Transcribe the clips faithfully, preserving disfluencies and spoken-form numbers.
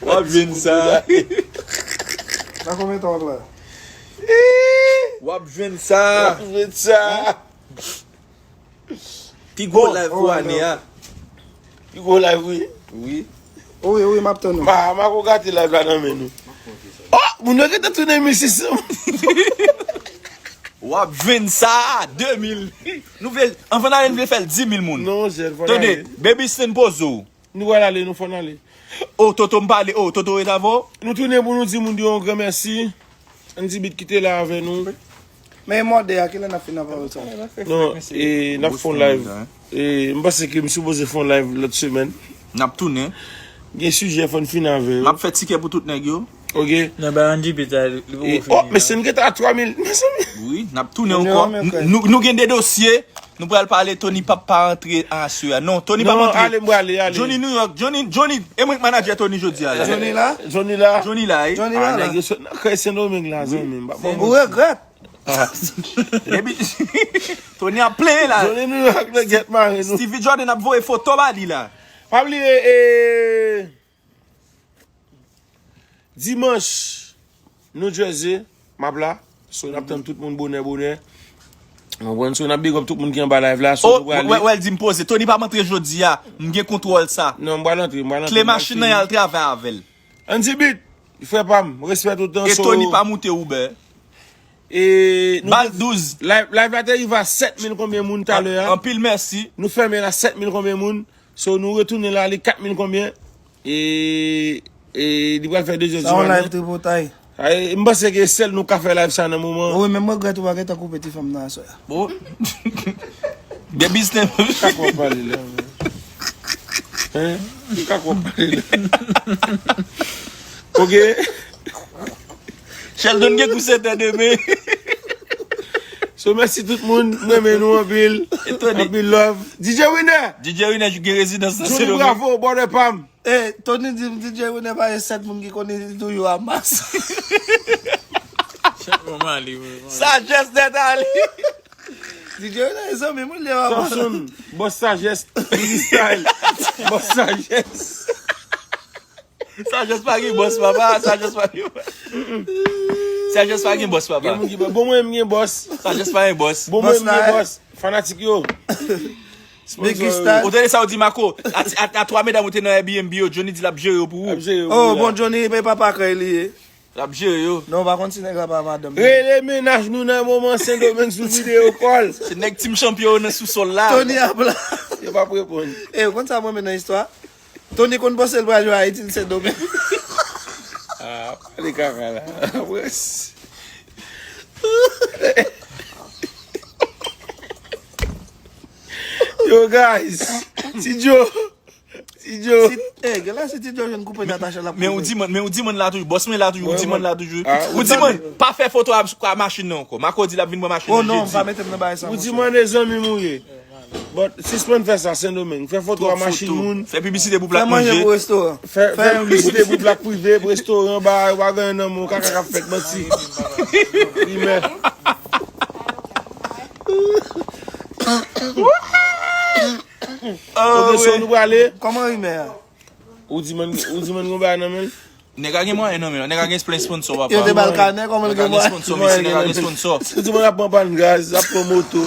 W ap jwenn sa. Nan konbyen tan w ap la? W ap jwenn sa. W ap jwenn sa. Pi gwo live pou ane a. Pi gwo live, wi. Wi. Wi, wi, m ap tann ou. Ma, ma ko gate live la nan men nou. Oh, moun yo gentan tounen mil sis san. W ap jwenn sa, de mil. Nou vle, anvan ane, nou vle fè l di mil moun. Non, jèn, fò Tande, nale. Baby Stan poze w. Nou pral ale, nou fò nale. Oh, Toto m pale, oh, Toto ret avè w. Nou tounen pou nou di moun yo yon gran mèsi. Andy Beat ki te la avè nou. Men mòde a, kilè n ap fin avè sa? Non, e n ap fè yon live. E m panse ke m sipoze fè yon live lòt semèn. N ap tounen. Gen sijè fò n fin avè yo. M ap fè tikè pou tout nèg yo. Ok. Nan ba Andy Beat a, li poko E, fini. Oh, mesye, n gentan a twa mil. Mezanmi. Wi, n ap tounen Tounen ankò. an, men frè. Nou, nou gen de dosye. Nou pral pale, Tony p ap pa antre aswè a. Non, Tony p ap Non, antre. ale, m prale, ale. Johnny New York, Johnny, Johnny, e mwen k manager Tony jodi a la. Johnny la? Johnny la. Johnny la, e. Johnny Ah, la la. Nèg yo sot nan kay Sendomeng la, zanmi m. Pa bon. Ou regrèt? Epi, Tony ap plenyen la. Johnny New York nan gèt mare nou. Stevie Jordan ap voye foto ba li la. Pa bliye, e, dimanch, New Jersey, m ap la. So, n ap tann tout moun bonè, bonè. Ou konprann? So, n ap big up tout moun ki anba live la. So, Oh, nou prale. wè, wè, l di m poze. Tony pa m antre jodi a. M gen kontwòl sa. Non, m pral antre, m pral antre. Kle M pral machin nan, y fini. al travay avè l. Andy Beat, frè pa m, respè tout tan. E So, Tony pa moute Uber. E, nou Bal douz. Live, live la te rive a sèt mil konbyen moun talè a? Anpil mèsi. Nou fèmen la sèt mil konbyen moun? So, nou retounen la, li kat mil konbyen? E, e li pral fè de zè di Sa yon maten. Live tripotay. Ay, m panse ke sèl nou ka fè live sa nan moman. Wi, men m regrèt ou pa gentan koupe ti fanm nan aswè a. Bon. Gen biznis. Ka kwa pale la. Hein? Ka kwa pale la. Ok. Sheldon gen kou sèt è demen. So, mèsi tout moun. M renmen nou anpil. Etone. Anpil love. D J Winner. D J Winner gen rezidans nan Johnny Sendomeng. Bravo, brother pa m. Eh, Tony di m D J Winner pa gen sèt moun ki konnen li toujou a mas. Chat mwen mali, wi. Sajès nèt ale. D J Winner e zanmi moun li a mas. Samson, boss Sagesse, Biggie Style, boss Sagesse. Sajès pa gen bòs, papa. Sajès pa gen bòs. Sajès pa gen bòs, papa. Gen moun ki bon, mwen m gen boss. Sajès pa gen bòs. Bon, mwen m Boss la, gen eh. Boss. Fanatik yo. Biggie Style. Ou tande sa ou di, Marco? A, a, a twa medam ou te nan Airbnb yo, Johnny di l ap jere yo pou ou. Ap jere yo Oh, la. Bon, Johnny, e pa pa kay li ye. L ap jere yo. Non, pa konn si nèg la pa madanm. Rele mennaj nou nan moman Sendomeng sou video call. Se nèg Team Champion nan sousòl la. Tony ap la. Yo p ap reponn. Eh, ou konn sa mwen men nan istwa? Tony konn panse l pral jwe Ayiti, l Sendomeng. Ah, pale kaka la. Wes. Yo, guys. Ti Joe. Ti Joe. Eh, gen la si Ti Joe jwenn koupe Natacha l ap Men ou di mwen, men ou di mwen la toujou. Bòs mwen la toujou. Ou di mwen la toujou. Ah, Ou di mwen, pa fè foto a, a machin nan ankò. Marco di l ap vin pran machin Oh nan non, m pa jedi. Mete m nan bagay sa. Ou di mwen de zanmi m ou ye. But sispann fè sa, Sendomeng. Fè foto a Twòp machin foto. Moun. Fè piblisite pou Fè plat manje manje. Pou restoran. Fè, fè piblisite pou plat prive, pou restoran, ba, yo pa gen nan moun, kaka k ap fèt, manti. Rimè. Ok, so nou prale. Kòman rimè a? Ou di mwen, ou di mwen gon bagay nan men l? Nèg a gen mwayen nan men l. Nèg a gen plen sponsor, papa. Yo te ba l kanè, kòman l Nèg a gen gen mwayen? sponsor, mesye, nèg a gen sponsor. Ou di mwen ap pran pàn gaz, ap pran moto.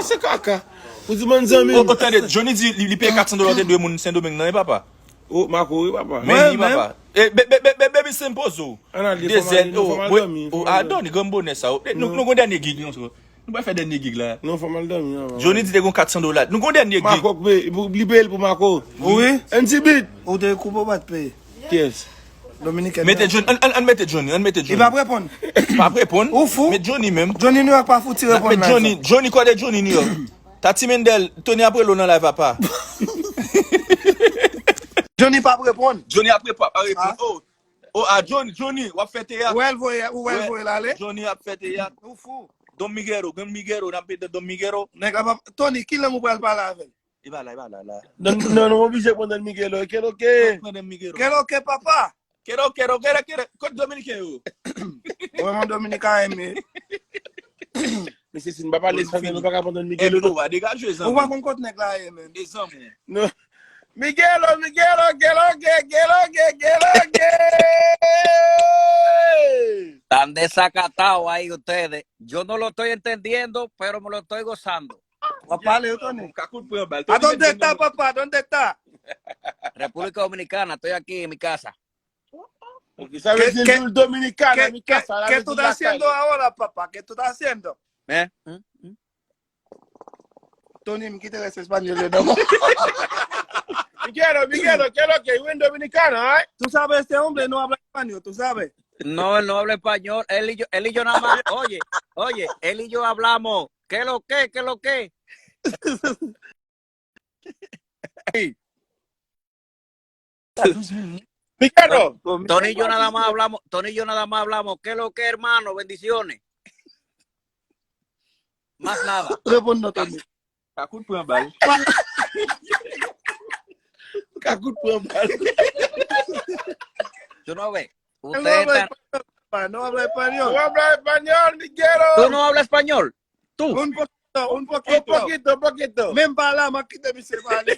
Se kaka. Ou di mwen zanmi. O, o, tande, Johnny di li, li peye kat san dola te dwe moun Sendomeng nan, e papa. O, Marco, wi, papa. Men li, Mwen, papa. E, be, be, be, be, Baby Slim poze w. Ann ale, De fò m ale, zèl, non, o, fò m al wi, dòmi, o, fò m al Adon, li granm bonè sa, o. E, nou, nou gon dènye gig, non, so. Nou pa fè dènye gig la. Non, fò m al dòmi, non. Johnny di te gon kat san dola. Nou gon dènye gig. Marco, k peye, pou, li peye l pou Marco. Wi. Andy Beat. Ou te koupe ou pa t peye? Yes. Dominikèn. Mete Johnny, ann, ann, ann mete Johnny, ann mete Li Johnny. p ap reponn. Pa ap reponn. Ou fou? Met Johnny menm. Johnny New York pa fouti reponn Met la. Johnny, Johnny, kote Johnny New York? Tati Mendel, Tony ap rele w nan live, papa. Johnny p ap reponn. Johnny ap reponn, ap reponn. Ah. O, o, a Johnny, Johnny, w ap fè teyat. Ou wè l voye, ou wè l voye l ale? Johnny ap fè teyat. Ou fou. Don Miguelo, Don Miguelo, n ap mete Don Miguelo. Nèg la p ap, Tony, kilè ou pral pale avè l? E pa la, e pa la, la. Non, non, nou oblije pran Don Miguelo. Kelo ke? Pran Don Miguelo. Kelo ke papa? Kelo, kelo, kelo, kelo. Kot Dominiken yo? Mwen, mwen Dominik a eme. Mesye, si n pa pale franse, nou pa ka pran Don E Miguelo. nou va degaje, Ou pa zanmi. Konn kot nèg la ye, men. E zanmi. Non. Miguelo, Miguelo, Kelo ke, Kelo ke, Kelo ke. desacatado ahí ustedes. Yo no lo estoy entendiendo, pero me lo estoy gozando. W ap pale yo, Tony. Kakout pran bal. A donde está, papá? ¿Dónde está? República Dominicana, estoy aquí en mi casa. Sa vle di Dominicana, mi casa. ¿Qué tú estás haciendo ahora, papá? ¿Qué tú estás haciendo? ¿Eh? Tony, m kite rès espanyòl yo nan mwen. Miguelo, Miguelo, ¿qué es lo que? You in Dominicana, right? Tú sabes, este hombre no habla español, tú sabes. No, él no habla español. Él y yo, él y yo nada más, oye, oye, él y yo hablamos. ¿Qué lo que? ¿Qué lo que? Miguelo. Tony y yo nada más hablamos, Tony y yo nada más hablamos. ¿Qué lo que, hermano? Bendiciones. Más nada. Reponn non, Tony. Kakout pran bal. Kakout pran bal. Tú no ves. No Ustedes habla están. español, papá, no habla español. No habla español, Miguelo. ¿Tú no hablas español? Tú. Un poquito, un Un poquito. poquito, un poquito. Menm pa la, m ap kite misye pale.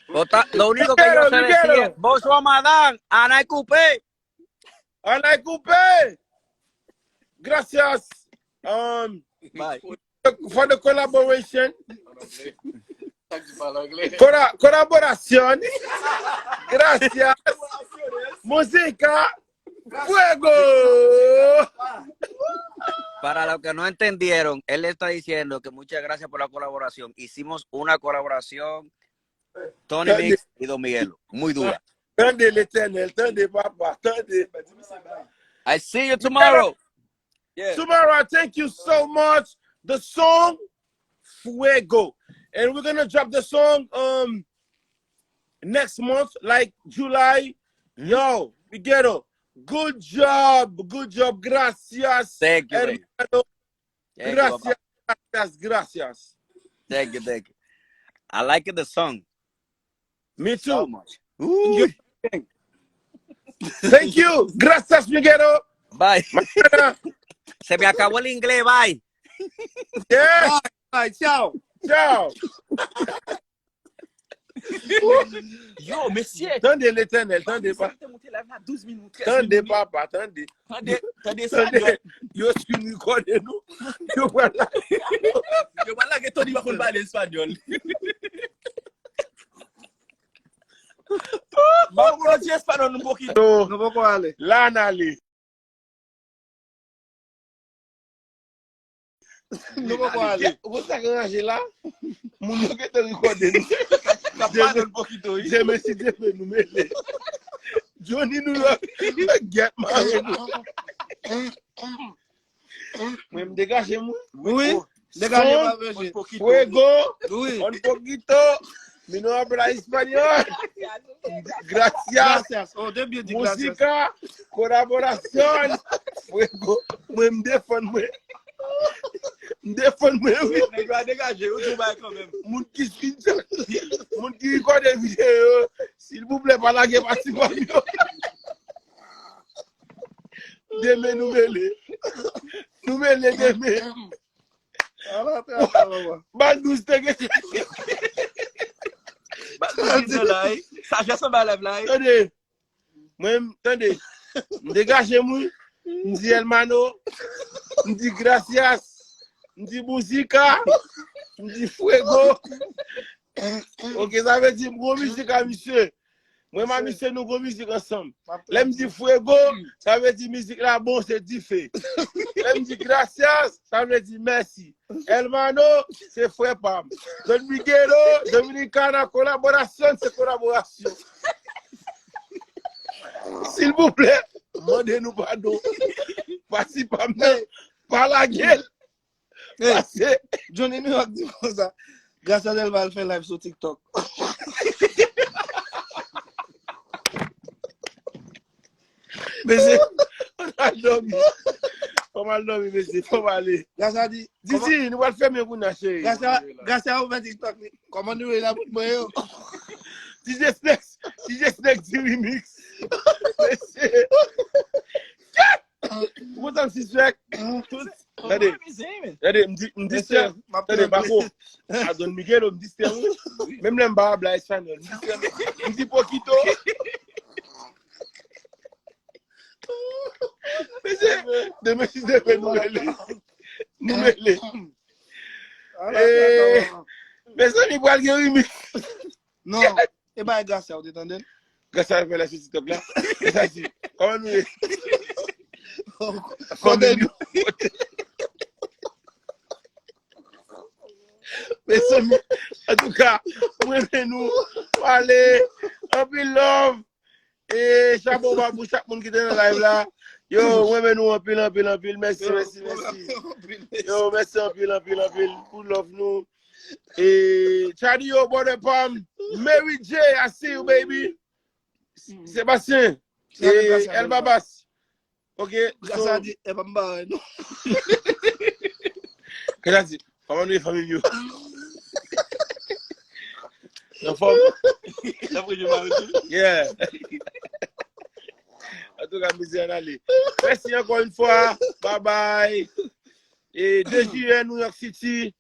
Lo ta- lo único que yo sé decir es, bonjour, madame, anay coupé. Anay coupé. Gracias. Um, Bye. For the collaboration. Cora- colaboración. Gracias. Música. Fuego. Para los que no entendieron, él le está diciendo que muchas gracias por la colaboración. Hicimos una colaboración, Tony Mix y Don Miguelo. Muy dura. Tande Letènèl, tande papa, tande. I see you tomorrow. Yeah. Tomorrow, thank you so much. The song Fuego. And we're gonna drop the song um next month, like July. Yo, Miguelo, good job, good job. Gracias, Thank you, baby. hermano. Thank you, Gracias, papa. Gracias, gracias. Thank you, thank you. I like the song Me so too. Much. Uy. Thank you. Gracias, Miguelo. Bye. Se me acabó el inglés, bye. Yeah. Ay, tchao. Ciao. Yo, mesye. Tande Letènèl, tande pa. Te moute live la douz minit, trèz Tande minit. Papa, tande. Tande, tande Tande. espanyòl. Yo screen recording nou. Yo pral la. Yo pral lage Tony pa konn pale espanyòl. Bon, bon, di espanyòl nou poko. So, Nou poko ale. la n ale. Nou poko ale. Ou konn sa k ranje la? Moun yo gentan recording. Ka pale nou pokito, wi. Demen si Dye vle nou mele. Johnny New York. Gèt mare nou. Mwen m degaje mwen. Wi. Degaje pa veje. Fuego. Wi. Un poquito. Mi no habla español. Gracias. Gracias. Oh, te byen di gracias. Música. Colaboración. Fuego. Mwen m defann mwen. M defann mwen, wi. Nèg yo a degaje, yo di w bay kanmenm. Moun ki screenshot, moun ki rekòde videyo, silvouplè, pa lage pati pa m yo. Demen nou mele. Nou mele demen. Ala, ala, ala. Bal douz te genyen. Ba, nou di la, wi. Sajès anba live la, wi. Tande. Mwen, tande. M degaje mwen. M di hermano. M di gracias. M di música. M di fuego. Ok, sa vle di m gwo mizik a misye. Mwen ma misye nou gwo mizik ansanm. Lè m di fuego, sa vle di mizik la bon, se dife. Lè m di gracias, sa vle di mèsi. Hermano, se frè pa m. Don Miguelo, Dominicana, colaboración, se colaboración. Silvouplè, mande nou padon. Pati pa m nan, pa lage l. Hey, Pase. Johnny New York di konsa. Gracias Delva al fè live sou TikTok. Mesye, fò m al dòmi. Fò m al dòmi, mesye. Fò m ale. Gracias di, Didi, nou pral fèmen kounye a, cheri. Gracias, gracias ou fè TikTok li. Kòman nou ye la bout mwen yo? D J Snacks, D J Snacks di remix. Mesye. Ou kontan m sispèk? Tande. Tande, m di, m di Mesye, sè. m ap Tande, tranble. bako. A Don Miguelo, m di sè, wi. Menm lè m pa bla espanyòl, m di sè. M di poquito. Demen si Dye vle nou rele. Nou rele. Ala, ala, ala. Mezanmi, pral gen remix. Non, e bay Gracia ou te tande l? Gracia fè la sou TikTok la. Gracia di, kòman nou ye? Kote nou? Mezanmi, antouka, mwen renmen nou. Pale, anpil love. E chapo ba pou chak moun ki te nan live la. Yo, mwen renmen nou anpil, anpil, anpil. Mèsi, mèsi, mèsi. Yo, mèsi anpil, anpil, anpil pou love nou. E Chadio, brother Pam, Mary J, I see you, baby. Sebastien, e El Babas. Ok, so Gracia di, e pa m pa wè nou. Gracia di, kòman nou ye fanmi m yo? Nan fòm? Nan fòm yo pa rete? Yeah. Antouka, mizè an ale. Mèsi ankò yon fwa. Bye bye. E de jiyè, New York City.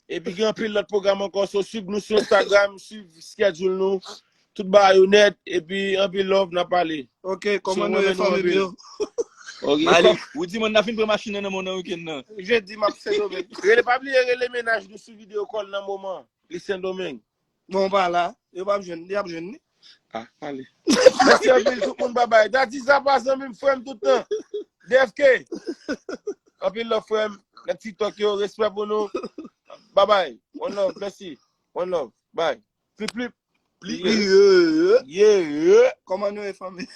Epi gen anpil lòt pwogram ankò. So, swiv nou sou Instagram, swiv schedule nou. Tout bagay yo nèt. Epi anpil love, n ap pale. Ok, kòman nou ye fanmi m yo? Ok. Mali, ou di mwen n a fin pran machin nan nan mwen nan wikenn nan. Jedi, m ap Sendomeng. Rele, pa bliye rele mennaj nou sou video call nan moman. Li Sendomeng. Bon, pa la. Yo p ap jwenn, y ap jwenn li. Ah, pale. Mèsi anpil tout moun, babay. Dadi Zapa, zanmi m, frè m tout tan. D F K. Anpil love, frè m. Nan TikTok yo, respè pou nou. Babay. One love, mèsi. One love. Bye. Plip, plip. Plip. Yeah. Yeah. Kòman nou ye, fanmi?